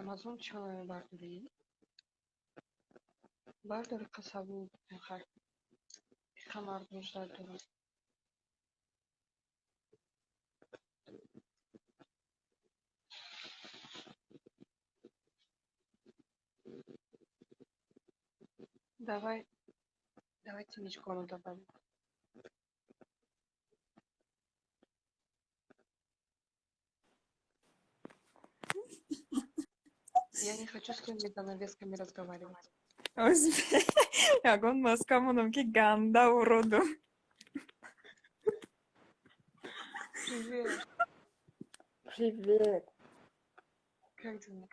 Амазон чиро намебардорӣ? Бардори, қасабу хай. Иқа мардум ждать дорад. Давай, давайте Мичкону добавим. Я не хочу с твоими занавесками разговаривать. Ягон маска монам, ки ганда уроду. Привет. Привет. Как дела?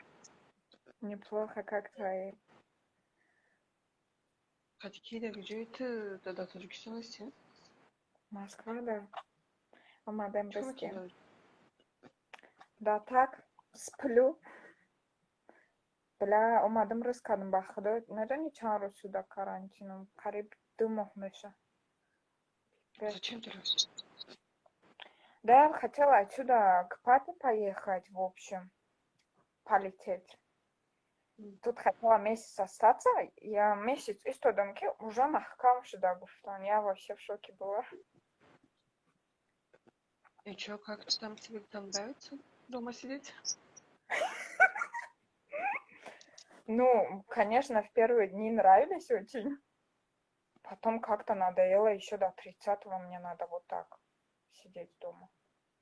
Неплохо, как твои? Қатикида куҷои ту, дар Тоҷикистон ҳастӣ? Москва, да. Омадем Чӣ быстрее. мекунӣ? Да так, сплю. Бля, омадам, рӯз кардам, ба худо. Медонӣ, чанд рӯз шуда карантином? Қариб 2 моҳ меша. Зачем ты рӯз? Да, я хотела отсюда к папе поехать, в общем, полететь. Тут хотела месяц остаться, я месяц истодам, ки уже маҳкам шуда гуфтан. Я вообще в шоке была. И чё, как там тебе там нравится дома сидеть? Ну, конечно, в первые дни нравились очень. Потом как-то надоело, еще до 30-го мне надо вот так сидеть дома.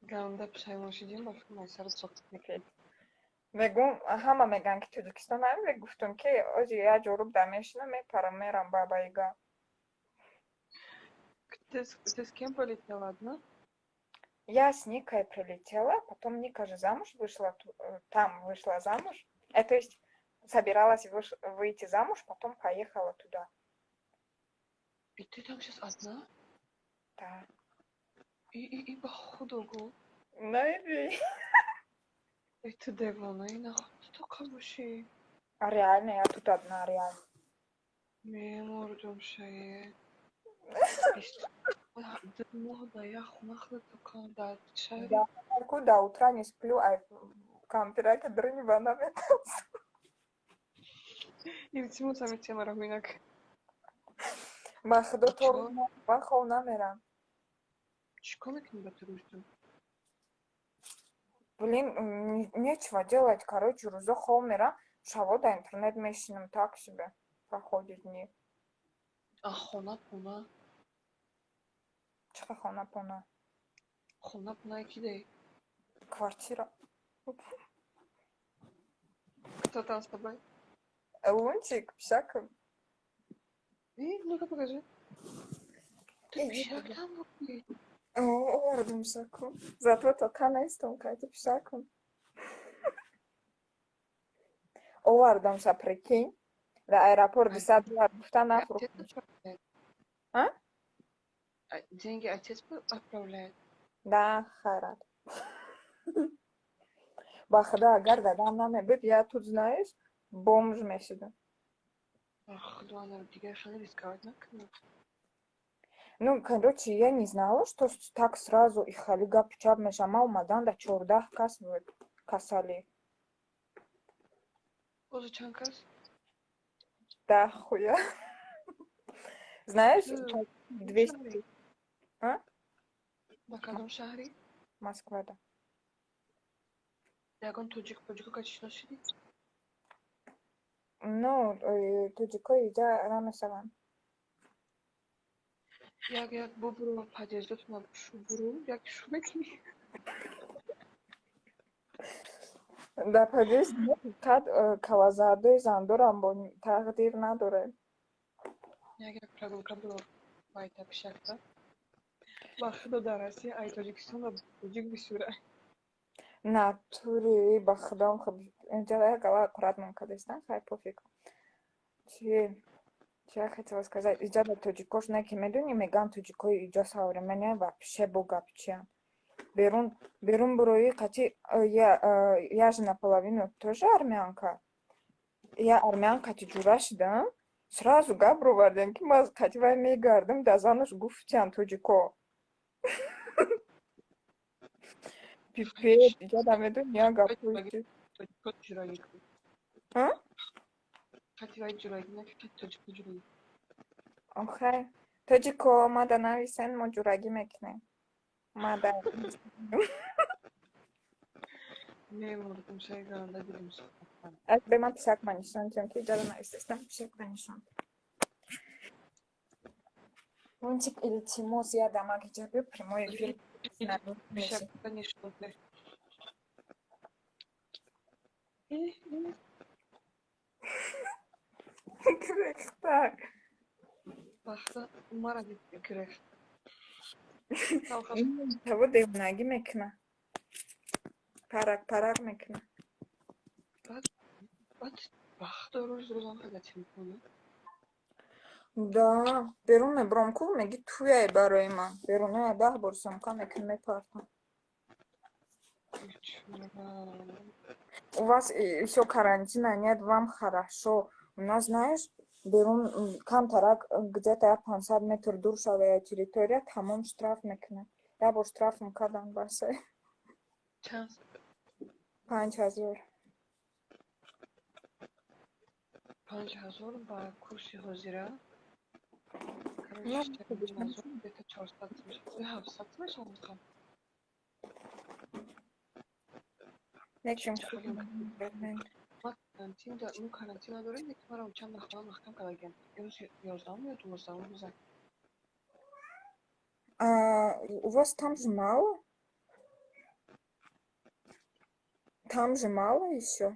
Ганда пушаймон шидем, ба фикр майсар сохт мекард. Мегум, ҳама меган, ки Тоҷикистон ҳам, гуфтум, ки ози як ҷоруб да мешинам, мепарам, мерам баба Яга. Ты с кем полетела одна? Я с Никой прилетела, потом Ника же замуж вышла, там вышла замуж. То есть собиралась выйти замуж, потом поехала туда. И ты там сейчас одна? Да. И ба худо. Найди. И ты девона, и нахуй ты тоқа бошӣ? А реально, я тут одна, реально. Мемурдум шае. 2 моҳ да як хона худато дар шаҳри. Да, до утра не сплю, а кампираки дрыни наметас. Илтимос, ҳами темаро ҳуйнак. Ба худо, Чо? то ман хов намерам. Чӣ кор мекунӣ ба ту рӯзтон? Блин, нечего делать, короче, рӯзо хов мерам, шабо да интернет мешинам, так себе проходит дни. А хона пона? Чӣ хона пона? Хона пона кидай? Квартира. Кто там с тобой? Лунтик, всяко. И, ну-ка покажи. Ты Иди пишак сюда. там буди. Овардам всяко. Зато тока нестам, кати пишакам. Овардамша, прикинь. Дар аэропорт 200 доллар гуфта Отец нафрӯхтам. отправляет? А? А деньги отец отправляет? Да, хайрат. Ба худо, агар дадам намебуд, я тут, знаешь, бомж мешудам. Ах, худо, ана дигар хеле рисковать накунад. Ну, короче, я не знала, что так сразу и хали гап чап меша. Ма омадан да 14 кас буд касалӣ. Озу чанд кас? Да, хуя. Знаешь, Ту 200. шаҳрӣ? А? Ба кадом шаҳрӣ? Москва, да. Ягон тоҷик тоҷико ка шинос шидӣ? Ну, тоҷико иҷа намешаванд. Як як бубуру, подъездотона шу буру, як шу мекунӣ. Дар подъезд фақат калазардои зандорам, бо тақдир надорем. Як як прогулка буро байта пишакта. Ба худо, дар Россия ай Тоҷикистон тоҷик бисёра. Натури, ба худом, хуб, инҷа як гала аккуратно кардестан, хай, пофиг. Чи я хотела сказать, иҷа да тоҷикош не ки медонӣ, меган, тоҷикои иҷа современные вообще бо гап чиян. Берун берун бурои қати я же наполовину тоже армянка. Я армян қати ҷура шудам, сразу гап ровардем, ки ма қати вай мегардам, да занаш гуфтиян тоҷико. Пипец, иҷа да медонӣ, як гапҳои чи. Тоҷико ҷура. А? Қати вай ҷурагӣ наки, қати тоҷико ҷурагӣ. Охай. Тоҷико, мада нависен, мо ҷурагӣ мекунем. Мада. Мемурдум, шай гаранда дилим сӯхтам. Аз бе ман писак ма нишон диҳам, ки иҷоза нависестам, писак ма нишон. Лунтик, илтимос, я дамак иҷа биё, прямой эфир. Пишак нишон де. Гирехтак. Вақта мара дид гирехт. Таво девонагӣ мекуна. Парак парак мекуна. Баъд вақта рӯз рӯзам хада телефона. Да, берун мебурам ку, меги туяй барои ман. Беруная 10 бор съёмка мекунам, мепартам. У вас ещё карантина нет, вам хорошо. У нас, знаешь, берун камтарак где-то я 500 метр дур шава я территория, тамом, штраф мекунад. Я бор штрафм кардам, басе. Чанд? 5000. 5000 ба курси ҳозира. Ну, Короче, где-то 400 мешавад. 700 мешавад. Неким. Ма карантин ну карантин надорем, лекин маро чанд хона маҳкам кардагиам. Имрӯз 11-ум ё 12-ум рӯза. А, у вас там же мало? Там же мало ещё?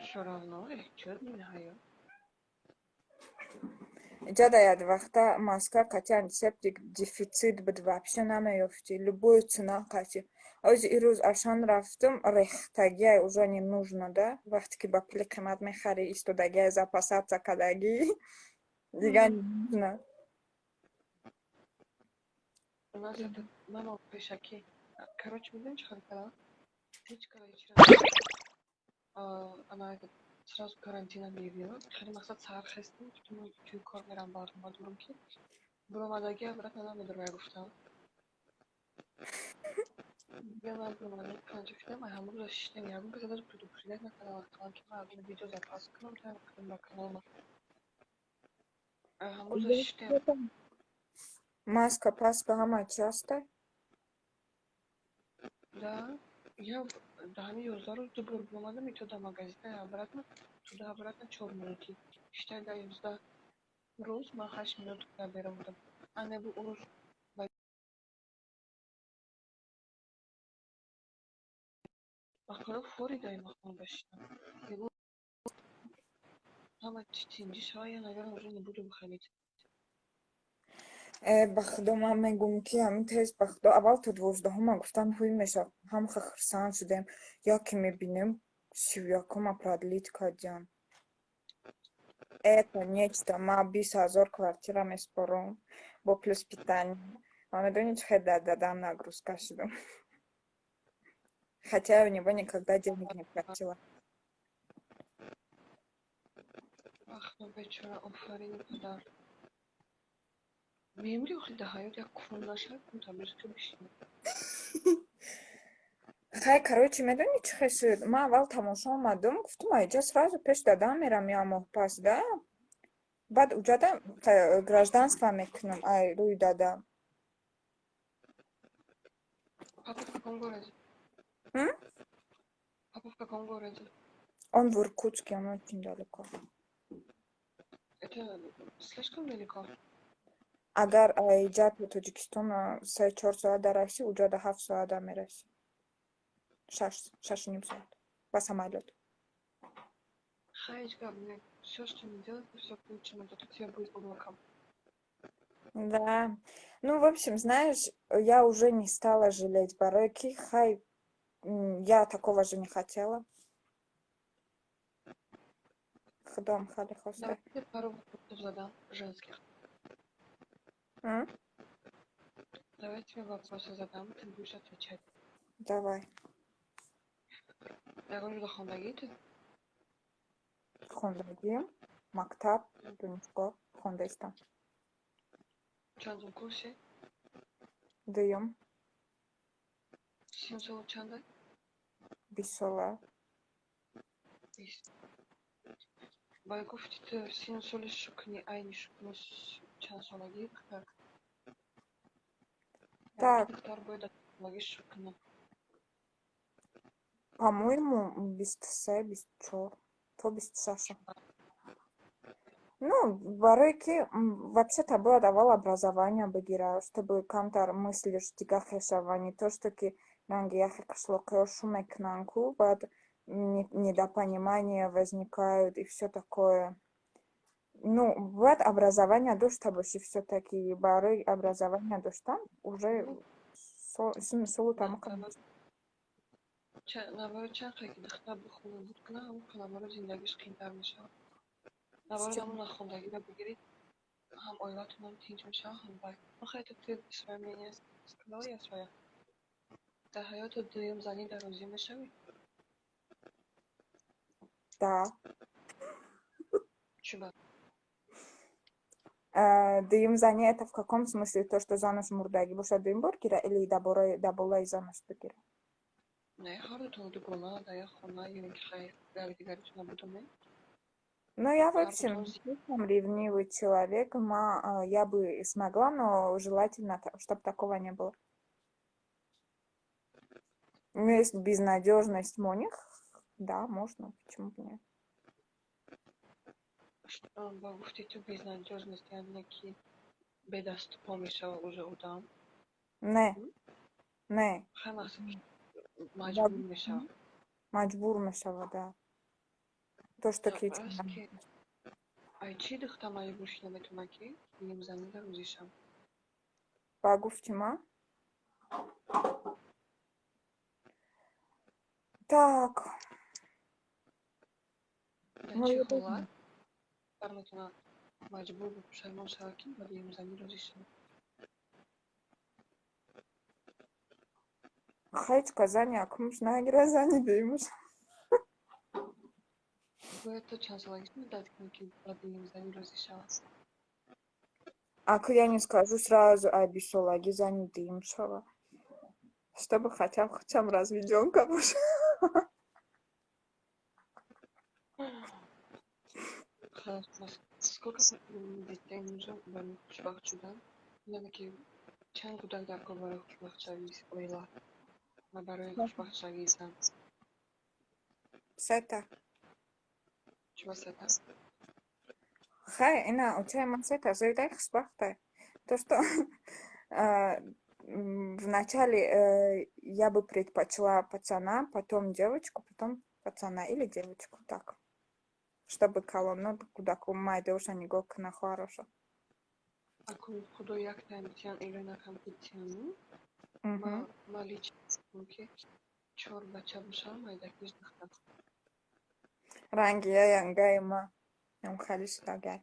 Всё равно, эҳтиёт ниҳоят. Иҷада як вақта маска қати антисептик дефицит буд, вообще намеёфтӣ. Любую цена қати. Ози ирӯз Ашан рафтам, рехтагиай уже не нужно, да? Вақте ки ба пули қимат мехарӣ, истодагиай, запасаться кардагӣ, дигар не нужно. У нас это мама пешакӣ. Короче, медонӣ чӣ хел кардам? Ҳеҷ кара ҳеҷ ана этот сразу карантин объявила. Хеле мақсад саҳар хестем, туи кор мерам, барнома дорам, ки буромадагӣ обратно намедорам, я гуфтам. Дигар ман буромадагӣ панҷа шудам, ай ҳамон рӯза шиштем, ягон каса даже предупреждать накардам, ақаллан ки ман ягон видео запас кунам, то кунам ба каналма. Ай ҳамон рӯза шиштем. Маска, паска ҳама чи ҳастай? Да, я дар ҳамин 11 рӯз ду бор буромадам, и то до магазина и обратно, туда обратно 4 минути. Считай, дар 11 рӯз ман 8 минут берун будам. А не бу он рӯз ба худо форида хона башидам. Ҳама чи тинҷӣ шава, я, наверное, уже не буду выходить. Э, ба худо, ман мегӯм, ки ҳамин тез, ба худо, аввал то 12-ума гуфтан ҳуй мешавад, ҳам хурсанд шудем, яке мебинем, 31-ума продлить кардиан. Это нечто, ман 20 000 квартира меспорам бо плюс питание. Ма медонӣ, чӣ хел дар дадам нагрузка шудам? Хотя я у него никогда денег не просила. Ах, ну бечора, офарини падар. Мемри охи дар ҳаёт як кун нашавад, кун таблетка бишинӣ. Хай, короче, медонӣ, чӣ хел шуд? Ман аввал тамошо омадам, гуфтам, айҷа сразу пеш дадам мерам як моҳ пас, да? Баъд уҷада гражданство мекунам, ай рӯи дадам. Папа в каком городе? М? Папа в каком городе? Он в Иркутске, он очень далеко. Это слишком далеко? Агар айҷа то Тоҷикистон 3-4 соат дарасӣ, уҷада 7 соата мерасӣ. 6, 6,5 соат ба самолёт. Хай, ҳеҷ гап не. Всё, что не делается, всё к лучшему. Зато тебе будет облаком. Да. Ну, в общем, знаешь, я уже не стала жалеть барои ки хай, я такого же не хотела. Худом хеле хоста. Давай я пару вопросов задам женских. М? Давай я тебе вопросы задам, ты будешь отвечать. Давай. Ягон ҷо хондагӣ ту? Хондагием, мактаб, донишгоҳ хондаистам. Чандум курсе? Дуюм. Синну солот чанда? 20 сола. 20. Ба гуфти ту, сину соли шукни, айни шукни чанд солагии духтар? Так. Духтар бояд солагӣ шукна. По-моему, 23, 24, то 26. Ну, барое ки вообще-то бояд аввал образование бигира, чтобы камтар мыслиш дига хешава, не то что ки ранги яхе қишлоқиҳо шу мекунанд ку, баъд недопонимания возникают и всё такое. Ну, бояд образование дошта бошӣ всё-таки. Барои образование доштан уже синну солу тамом. Наоборот, чанд қадр ки духтар бихонад, буд кунад, ҳамон қадр наоборот зиндагиш қиинтар мешавад. Наоборот, ҳамон нахондагиро бигиред, ҳам оилатонам тинҷ мешавад, ҳам вай. Ну, хай, ты своё мнение сказала, я своё. Дар ҳаёту дуюм занӣ дар розӣ мешавӣ? Да. Чӣ ба? Дуюм занӣ — это в каком смысле? То, что занаш мурдагӣ бошад, дуюм бор гира или дар болои занаш бигира? Не, ҳардутон дугона дар як хона ё ин ки хай якдигаритона будоме. Ну, я вообще слишком ревнивый человек. Я бы смогла, но желательно, чтобы такого не было. Ну, если безнадежность моних, да, можно, почему бы нет. Ба гуфти ту, безнадежность яъне ки бедасту по мешава уже одам? Не, не. Хай, мақсад, маҷбур мешава. Маҷбур мешава, да. То, что ки Ай чӣ духта маҷбур шуда метавонад, ки дуюмзанӣ дар розӣ шавад? Ба гуфти ман? Так. Дар чӣ ҳолат духтар метавонад маҷбур ба пушаймон шавад, ки ба дуюмзанӣ розӣ шавад? Ҳеҷ ка зани якумш нагира, зани дуюмш. Бояд то чанд солагӣ муддат кунӣ, ки ба дуюмзанӣ розӣ шавад? Аку я не скажу сразу, ай бисолагӣ зани дуюм шава. Чтобы хотя бы хотя бы разведёнка боша. Хорошо. Сколько детей нужно барои хушбахт шудан? Яъне ки чанд кӯдак дар кор барои хушбахтшавии оила ва барои хушбахтшавии зан? Сета. Чӣ ба сета? Хай, ина, учаи ман сета, зоидай хушбахтай. То, что вначале я бы предпочла пацана, потом девочку, потом пацана или девочку, так. Чтобы калонно кӯдаку майдаоша нигоҳ кунад хоҳароша. Акун Худо як тайм тиян илои накам ки тияну, ма лично ки чор бача бошам, майдакиш духтар. Ранги я янгаи ма. Ям хали шудагай.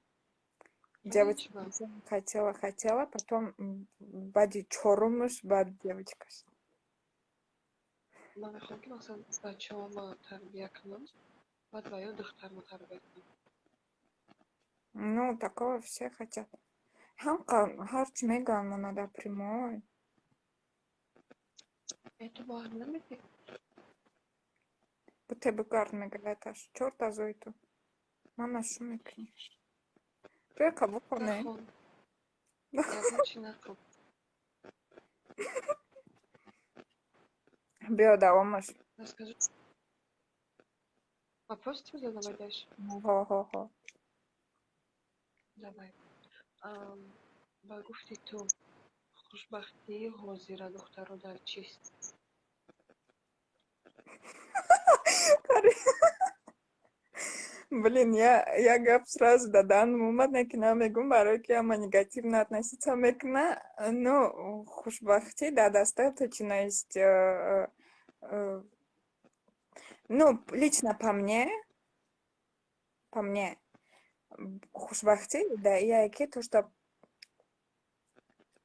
Девочка хотела, хотела, потом баъди чорумуш баъд девочкаш. Ман мехоҳам, ки масалан бачаҳома тарбия кунам, баъд ба ё духтарма тарбия кунам. Ну, такого все хотят. Ҳамқа ҳарчи мегӯям, но надо прямой. Э, ту бовар намедиҳӣ? Буте бигард, мегаяташ. Чорта зои ту. Мана шу мекунӣ. Туя қабул куне. Нахон. Ягон чи нақл. Биё, давомаш. Расскажи. Вопрос тебе задавать дальше? Ҳо. Давай. Ба гуфти ту, хушбахтии ҳозира духтаро дар чист? Блин, я гап сразу даданам омад, не ки намегум, барое ки ама негативно относиться мекуна. Ну, хушбахтӣ дар достаточность, ну, лично по мне, хушбахтӣ да яке то, что,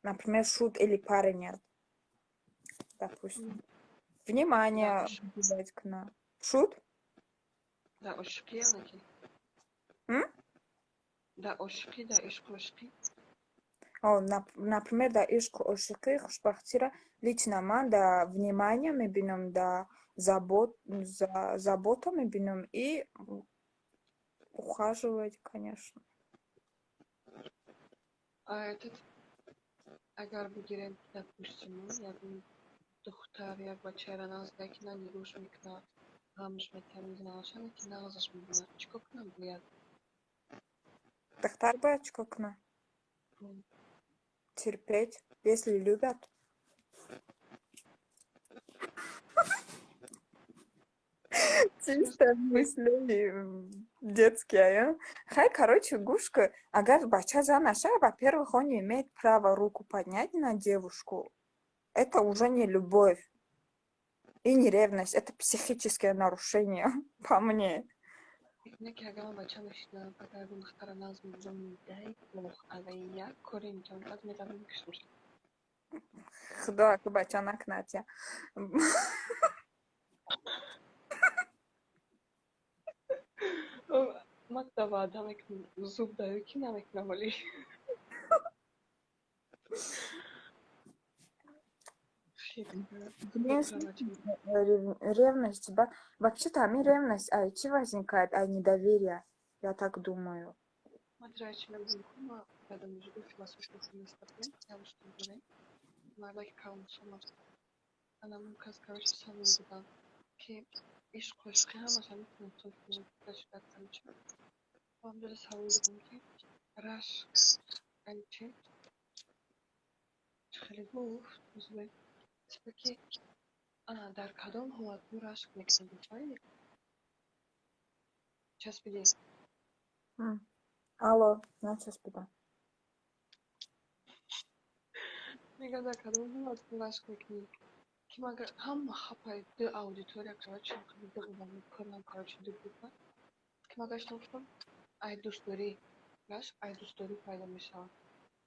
например, шут или пары нет. Допустим. Внимание уделять к нам. Шут? Да, ошиқӣ яъне ки? М? Да ошиқӣ, да ишқу ошиқӣ? Например, дар ишқу ошиқӣ хушбахтиро лично ман дар внимание мебинам, дар забота мебинам и ухаживать, конечно. А этот, агар бигирем, допустим, ягон духтар як бачаеро нағз ки на нигоҳш мекунад, ғамш метиҳад, мезанад, ки нағзаш мебинад, чӣ кор кунам бояд? Духтар бояд чӣ кор кунад? Терпеть, если любят. Чисто мысли детские, а? Хай, короче, гӯш ка, агар бача зан наша, во-первых, он не имеет права руку поднять на девушку. Это уже не любовь и не ревность, это психическое нарушение, по мне. Не ки агар ман бача мешидам, агар ягон духтара нағз мебудам, дай бог, агар як кори имтиҳон кард, мезанам, мекушам. Худо ака бача накунад я. Ман да ваъда мекунам, зуб даю, ки намекунам, вале Блин, ревность, вообще-то ами ревность, а чи возникает, а недоверие, я так думаю. Ман чӣ мегӯям, ма рядом живу, философия хонистапем, явушка дорем, мардаки калонсол аст. Анамон кас, короче, савол додам, ки ишқу ишқӣ ҳамаш ҳамин философия, короче. Вам дада савол додам, ки рашк ай чи? Хеле гуфт, типа ки дар кадом ҳолат мо рашк мекунем, гуфт, часпидӣ? Алло, начаспида. Мегӯям, дар кадом ҳолат рашк мекунӣ? Ки магар ҳама хапай ду аудитория, короче, ду одами пурам, короче, ду группа. Ки магар шумо гуфтам, ай дӯстдорӣ, рашк ай дӯстдорӣ пайдо мешавад.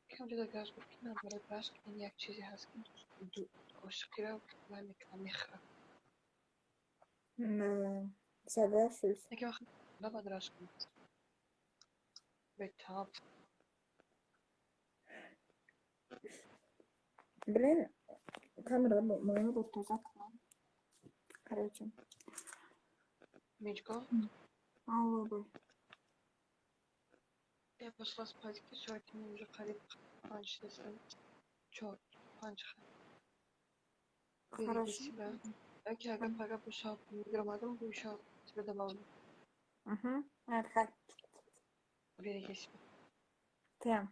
Ки ҳамҷода гаш гуфт, ки наоборот, рашк ин як чизе ҳаст, ки ошиқиро вай мекунад, мехӯрад. Соглашусь. Яке вақт набояд рашк кунӣ. Бетаб. Блин, камера моя вот тоза. Короче. Мичко? Алло, бой. Я пошла спать, ки соати уже қариб 5 шудааст. 4, 5 хай. Береги Хорошо. себя. Яке агар пага бошад, мегиромадам, бо ещё тебе добавлю. Угу. Хай. Береги себя. Ты.